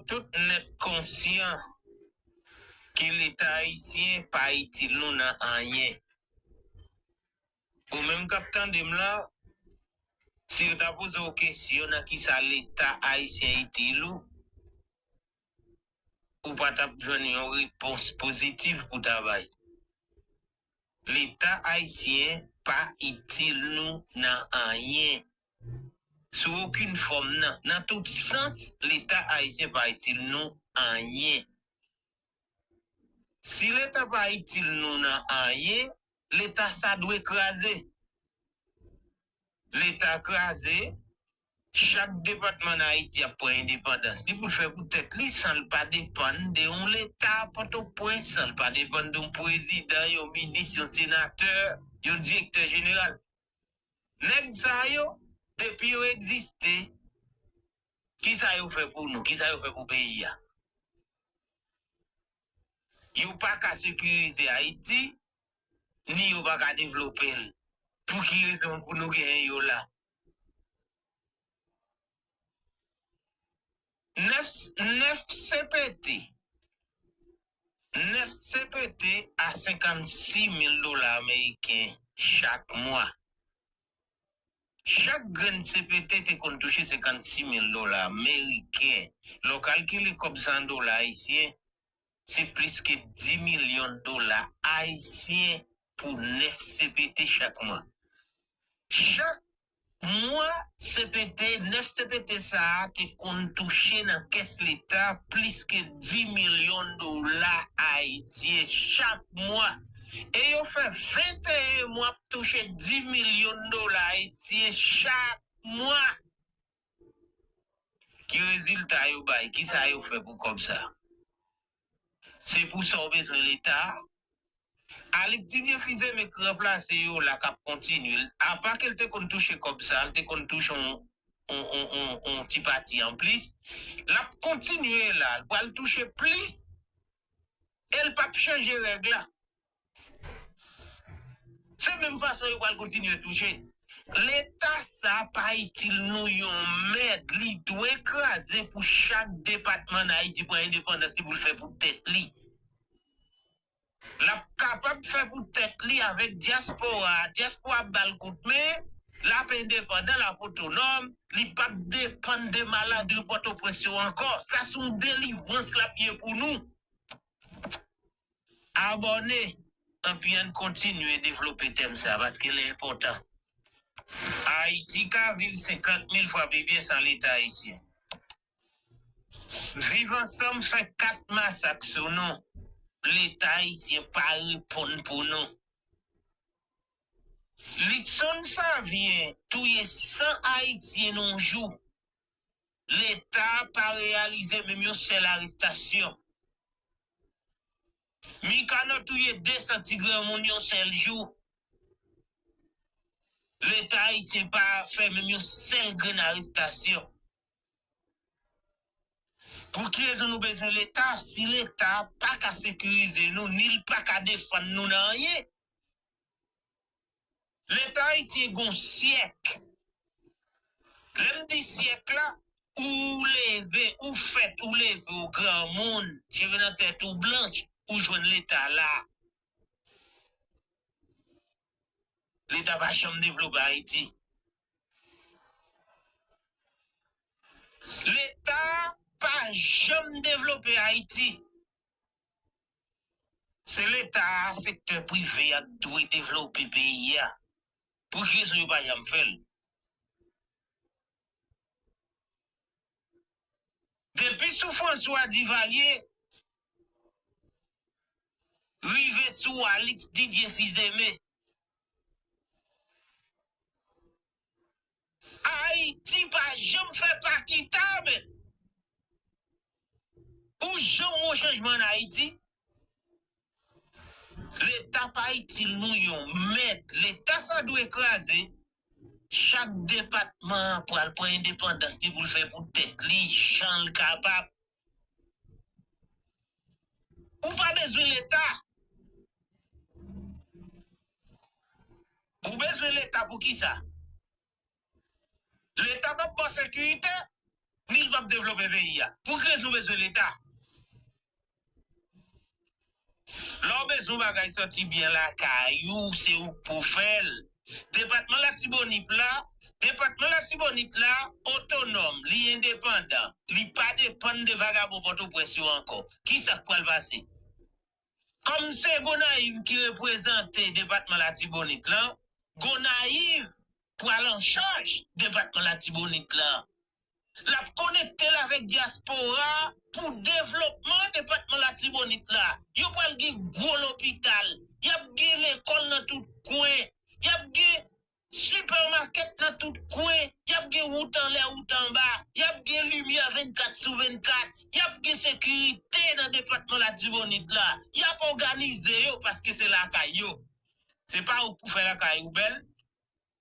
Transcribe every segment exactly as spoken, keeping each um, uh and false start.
Tout nèt konsyan ke Leta ayisyen pa itil nou nan anyen. Ou menm k ap tande m la, si yo ta poze w kesyon nan kisa Leta ayisyen itil ou, ou pa t ap jwenn yon repons pozitif pou ta bay. Leta ayisyen pa itil nou nan anyen. Sou okenn fòm nan. Nan tout sans, Leta ayisyen pa itil nou anyen. Si Leta pa itil nou nan anyen, Leta sa dwe kraze. Leta kraze, chak depatman nan Ayiti ap pran endepandans li pou l fè pou tèt li san l pa depann de yon Leta Pòtoprens, san l pa depann de yon prezidan, yon minis, yon senatè, yon direktè jeneral. Nèg sa yo, depi yo egziste, kisa yo fè pou nou? Kisa yo fè pou peyi a? Yo pa ka sekirize Ayiti, ni yo pa ka devlope l. Pou ki rezon pou nou genyen yo la? Nèf, nèf C P T. Nèf C P T a senkannsis mil dola ameriken chak mwa. Chak grenn C P T te konn touche senkannsis mil dola ameriken. Lè w kalkile kòb sa an dola ayisyen, se plis ke dis milyon dola ayisyen pou nèf C P T chak mwa. Chak mwa, C P T, nèf C P T sa a te konn touche nan kès Leta plis ke dis milyon dola ayisyen chak mwa. E yo fè venteyen mwa ap touche dis milyon dola ayisyen chak mwa. Ki rezilta yo bay? Kisa yo fè pou kòb sa? Se pou sa w bezwen Leta a? Alix Didier Fils-Aimé k ranplase yo la k ap kontinye. Apa ke l te konn touche kòb sa, l te konn touche yon, yon, yon, yon, yon ti pati anplis. L ap kontinye la, l pral touche plis. E l p ap chanje règ la. Se menm fason yo pral kontinye touche. Leta sa pa itil nou yon mèd. Li dwe kraze pou chak depatman nan Ayiti pran endepandans li pou l fè pou tèt li. L ap kapab fè pou tèt li avèk dyaspora a. Dyaspora ap ba l kout men, l ap endepandan, l ap otonòm, li p ap depann de malandren Pòtoprens yo ankò. Sa se yon delivrans l ap ye pou nou. Abòne, anpi ann kontinye devlope tèm sa, paske l enpòtan. Ayiti ka viv senkant mil fwa pi byen san Leta ayisyen. Viv Ansanm fè kat masak sou nou. Leta ayisyen pa reponn pou nou. Luckson Savien touye san Ayisyen nan yon jou. Leta pa reyalize menm yon sèl arestasyon. Mikanò touye de san ti granmoun yon sèl jou. Leta ayisyen pa fè menm yon sèl grenn arestasyon. Pou ki rezon nou bezwen Leta si Leta pa ka sekirize nou, ni l pa ka defann nou nan anyen? Leta ayisyen gon syèk. Lè m di syèk la, ou leve, ou fèt, ou leve, ou granmoun, cheve nan tèt ou blanch, ou jwenn Leta la. Leta pa janm devlope Ayiti. Leta pa janm devlope Ayiti. Se Leta a, sektè prive a k dwe devlope peyi a. Pou ki rezon yo pa janm fè l? Depi sou François Duvalier, rive sou Alix Didier Fils-Aimé, Ayiti pa janm fè pa kita, men. Ou janm wè chanjman an Ayiti? Leta pa itil nou yon mèd. Leta sa dwe kraze. Chak depatman pral pran endepandans li pou l fè pou tèt li, jan l kapab. Ou pa bezwen Leta. Ou bezwen Leta pou kisa? Leta p ap ba w sekirite, ni l w ap devlope peyi a? Pou ki rezon w bezwen Leta? Lè w bezwen yon bagay soti byen lakay ou, se ou k pou fè l. Depatman Latibonit la, depatman Latibonit la otonòm, li endepandan, li pa depann de vagabon Pòtoprens yo ankò. Kisa k pral pase? Kòm se Gonayiv ki reprezante depatman Latibonit lan, Gonayiv pral an chaj depatman Latibonit lan. L ap konekte l avèk dyaspora pou devlopman depatman Latibonit la. Yo pral gen gwo lopital, y ap gen lekòl nan tout kwen, y ap gen sipèmakèt nan tout kwen, y ap gen wout anlè, wout anba, y ap gen limyè vennkat sou vennkat, y ap gen sekirite nan depatman Latibonit la. Y ap òganize yo paske se lakay yo. Se pa ou k pou fè lakay ou bèl.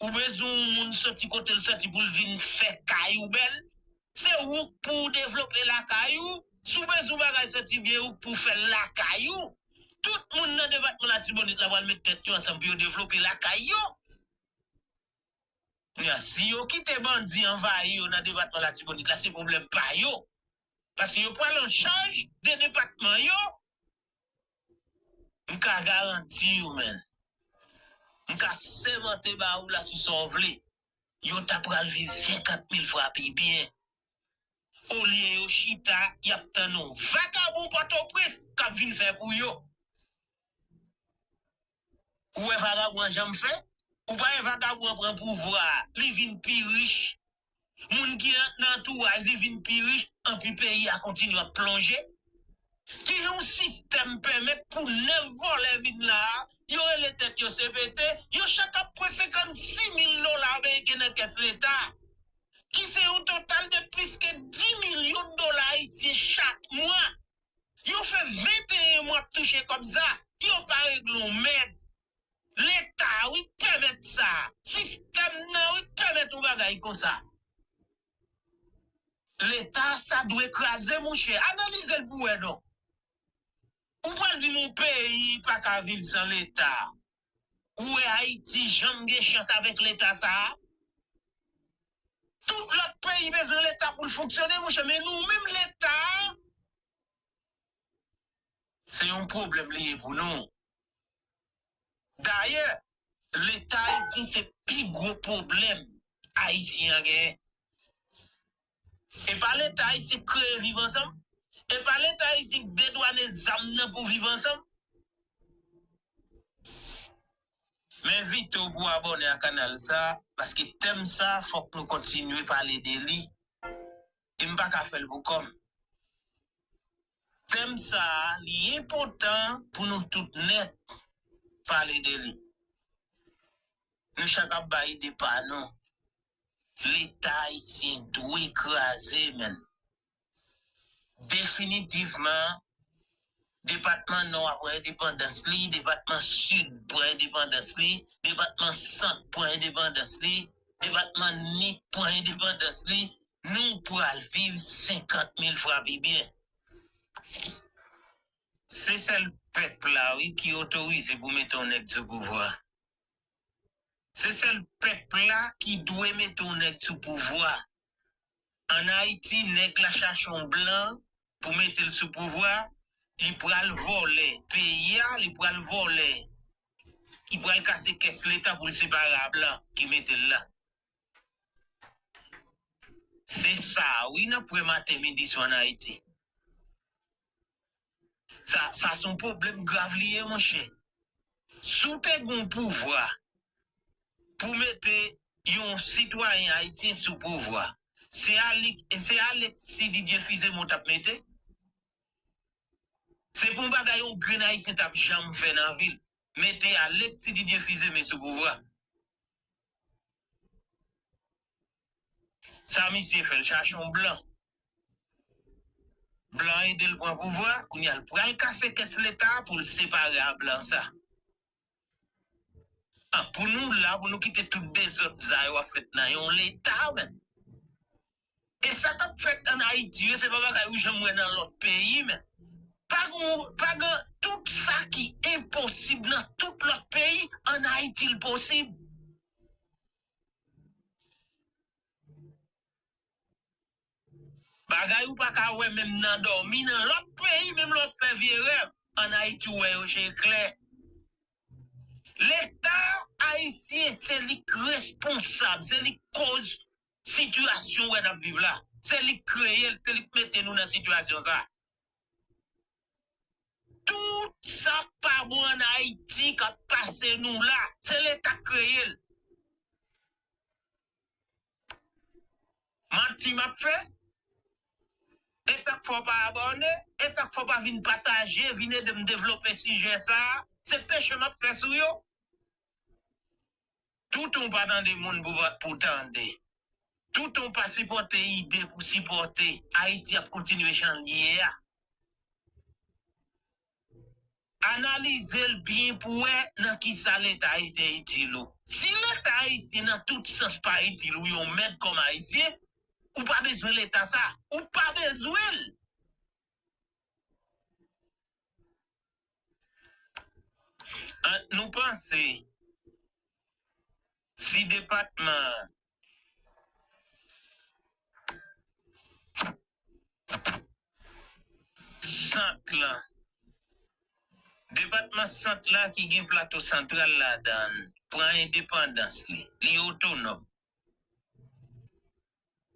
Ou bezwen yon moun soti kote l soti pou l vin fè kay ou bèl. Se ou k pou devlope lakay ou. Si w bezwen yon bagay soti byen, ou k pou fè l lakay ou. Tout moun nan depatman Latibonit la pral met tèt yo ansanm pou yo devlope lakay yo. Kounye a, si yo kite bandi anvayi yo nan depatman Latibonit la, se pwoblèm pa yo. Paske yo pral an chaj de depatman yo. M ka garanti w, menn. M ka sèmante ba ou la sou sa w vle. Yo ta pral viv senkant mil fwa pi byen. Olye yo chita, y ap tann yon vagabon Pòtoprens k ap vin fè pou yo. Ou wè vagabon an jan m fè? Ou pa wè vagabon an pran pouvwa a, li vin pi rich. Moun ki nan, nan antouraj li vin pi rich, anpi peyi a kontinye ap plonje. Ki jan yon sistèm pèmèt pou nèf vòlè vin la a, yo rele tèt yo C P T, yo chak ap pran senkannsis mil dola ameriken nan kès Leta, ki se yon total de plis ke dis milyon dola ayisyen chak mwa. Yo fè venteyen mwa ap touche kòb sa, yo pa regle yon mèd. Leta wi k pèmèt sa. Sistèm nan wi k pèmèt yon bagay konsa. Leta sa dwe kraze, monchè. Analize l pou wè non. Ou pral di m yon peyi pa ka viv san Leta. Ou wè Ayiti janm gen chans avèk Leta sa a? Tout lòt peyi bezwen Leta pou l fonksyone, monchè, men nou menm Leta a, se yon pwoblèm li ye pou nou. Dayè, Leta ayisyen se pi gwo pwoblèm Ayisyen an genyen. E pa Leta ayisyen k kreye Viv Ansanm? E pa Leta ayisyen k dedwane zam nan pou Viv Ansanm? M envite w pou w abòne a kanal sa, paske tèm sa, fòk nou kontinye pale de li. E m pa ka fè l pou kò m. Tèm sa a, li enpòtan pou nou tout nèt pale de li. Nou chak ap bay ide pa nou. Leta ayisyen dwe kraze, menn. Definitivman, depatman Nò a pran endepandans li, depatman Sid pran endepandans li, depatman Sant pran endepandans li, depatman Nip pran endepandans li, nou pral viv senkant mil fwa pi byen. Se sèl pèp la, wi, ki otorize pou mete yon nèg sou pouvwa. Se sèl pèp la ki dwe mete yon nèg sou pouvwa. Ann Ayiti, nèg la chache yon blan pou mete l sou pouvwa, li pral vòlè peyi a, li pral vòlè, li pral kase kès Leta pou l separe a blan ki mete l la. Se sa, wi, n ap wè maten, midi, swa ann Ayiti. Sa, sa se yon pwoblèm grav li ye, monchè. Si w te gen yon pouvwa pou mete yon sitwayen ayisyen sou pouvwa, se Alix, se Alexis Didier Fils-Aimé w t ap mete? Se pou yon bagay yon grenn ayisyen t ap janm fè nan vi l, mete Alexis Didier Fils-Aimé sou pouvwa. Sa misye fè, l chache yon blan. Blan ede l pran pouvwa, kounye a l pral kase kès Leta pou l separe a blan sa. An, pou nou la, pou nou kite tout dezòd sa yo ap fèt nan yon Leta, menn. E sa k ap fèt ann Ayiti yo, se pa bagay ou janm wè nan lòt peyi, menn. Pa gen, pa gen, tout sa ki enposib nan tout lòt peyi, ann Ayiti l posib. Bagay ou pa ka wè menm nan dòmi, nan lòt peyi, menm lè w ap fè vye rèv, ann Ayiti ou wè yo je klè. Leta ayisyen, se li k responsab, se li k koz sitiyasyon wè n ap viv la. Se li k kreye l, se li k mete nou nan sitiyasyon sa. Tout sa k pa bon ann Ayiti k ap pase nou la, se Leta k kreye l. Manti m ap fè? E sa k fè w pa abòne? E sa k fè w pa vin pataje, vin ede m devlope sijè sa a? Se peche m ap fè sou yo. Toutan w pa tande moun pou, pou tande. Toutan w pa sipòte ide pou sipòte, Ayiti ap kontinye jan l ye a. Analize l byen pou wè nan kisa Leta ayisyen itil ou. Si Leta ayisyen nan tout sans pa itil ou yon mèd kòm Ayisyen, ou pa bezwen Leta sa. Ou pa bezwen l. An, nou panse si depatman Sant lan, depatman Sant la ki gen Plato Santral ladan l, pran endepandans li, li otonòm.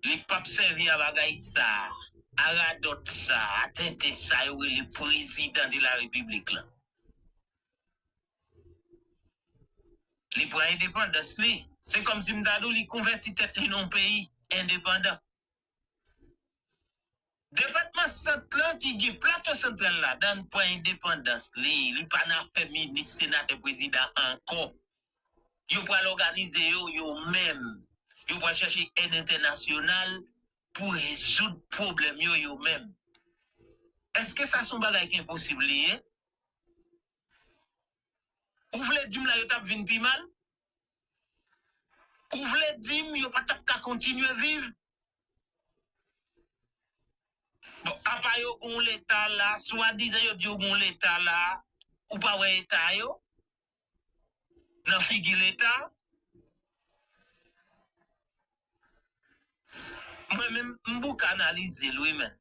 Li p ap sèvi a bagay sa, a radòt sa, a tenten sa yo rele prezidan de la repiblik lan. Li pran endepandans li. Se kòmsi m ta di w li konvèti tèt li nan yon peyi endepandan. Depatman Sant lan ki gen Plato Santral ladan l pran endepandans li. Li pa nan afè minis, senatè, prezidan ankò. Yo pral òganize yo, yo menm. Yo pral chèche èd entènasyonal pou rezoud pwoblèm yo, yo menm. Èske sa se yon bagay ki enposib li ye? Ou vle di m la yo t ap vin pi mal? Ou vle di m yo pa t ap ka kontinye viv? Bon, apa yo gen yon Leta la, swadizan yo di yo gen yon Leta la, ou pa wè eta yo? Nan figi Leta? Mwen menm, m bouke analize l wi, men.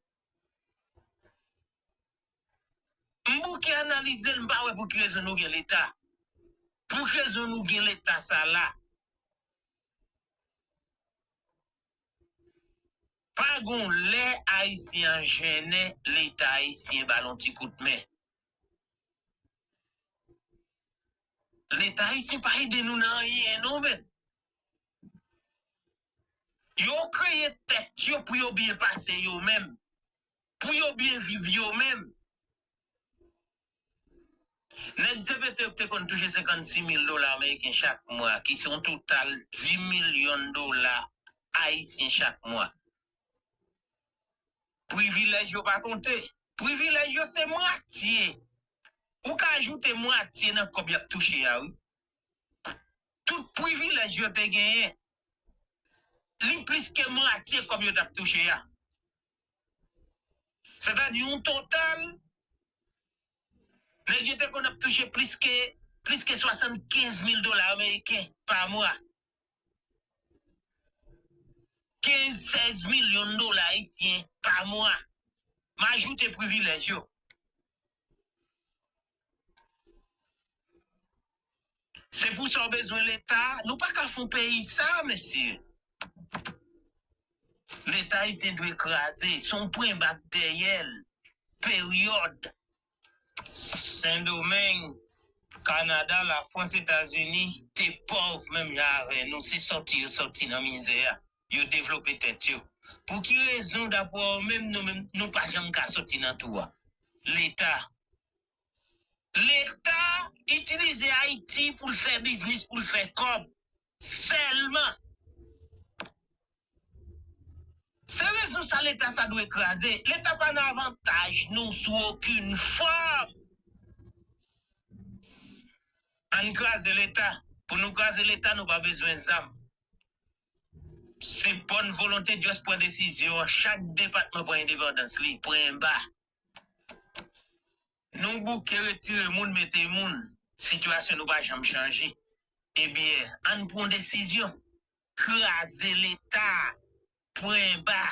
M bouke analize l, m pa wè pou ki rezon nou gen Leta. Pou ki rezon nou gen Leta sa la? Pa gon lè Ayisyen an jennen, Leta ayisyen ba l yon ti kout men. Leta ayisyen pa ede nou nan anyen non, men. Yo kreye tèt yo pou yo byen pase yo menm, pou yo byen viv yo menm. Nèg C P T yo te konn touche senkannsis mil dola ameriken chak mwa, ki se yon total dis milyon dola ayisyen chak mwa. Privilèj yo pa konte. Privilèj yo se mwatye. Ou ka ajoute mwatye nan kòb y ap touche a, wi. Tout privilèj yo te genyen, li plis ke mwatye kòb yo t ap touche a. Sètadi yon total, nèg yo te konn ap touche plis ke, plis ke swasannkenz mil dola ameriken pa mwa. Kenz, sèz milyon dola ayisyen pa mwa. M ajoute privilèj yo. Se pou sa w bezwen Leta. Nou pa ka fè yon peyi sa, mesye. Leta ayisyen dwe kraze. Se yon pwen bak dèyè l. Peryòd. Sendomeng, Kanada, Lafrans, Etazini te pòv menm jan avè nou. Se sòti yo sòti nan mizè a. Yo devlope tèt yo. Pou ki rezon, daprè w menm, nou menm, nou pa janm ka sòti nan twou a? Leta. Leta itilize Ayiti pou l fè biznis, pou l fè kòb sèlman. Se rezon sa Leta sa dwe kraze. Leta pa nan avantaj nou sou okenn fòm. Ann kraze Leta. Pou nou kraze Leta, nou pa bezwen zam. Se bòn volonte, just pran desizyon an. Chak depatman pran endepandans li, pwen ba. Nou bouke retire moun, mete moun. Sitiyasyon nou pa janm chanje. Ebyen, ann pran desizyon. Kraze Leta, pwen ba.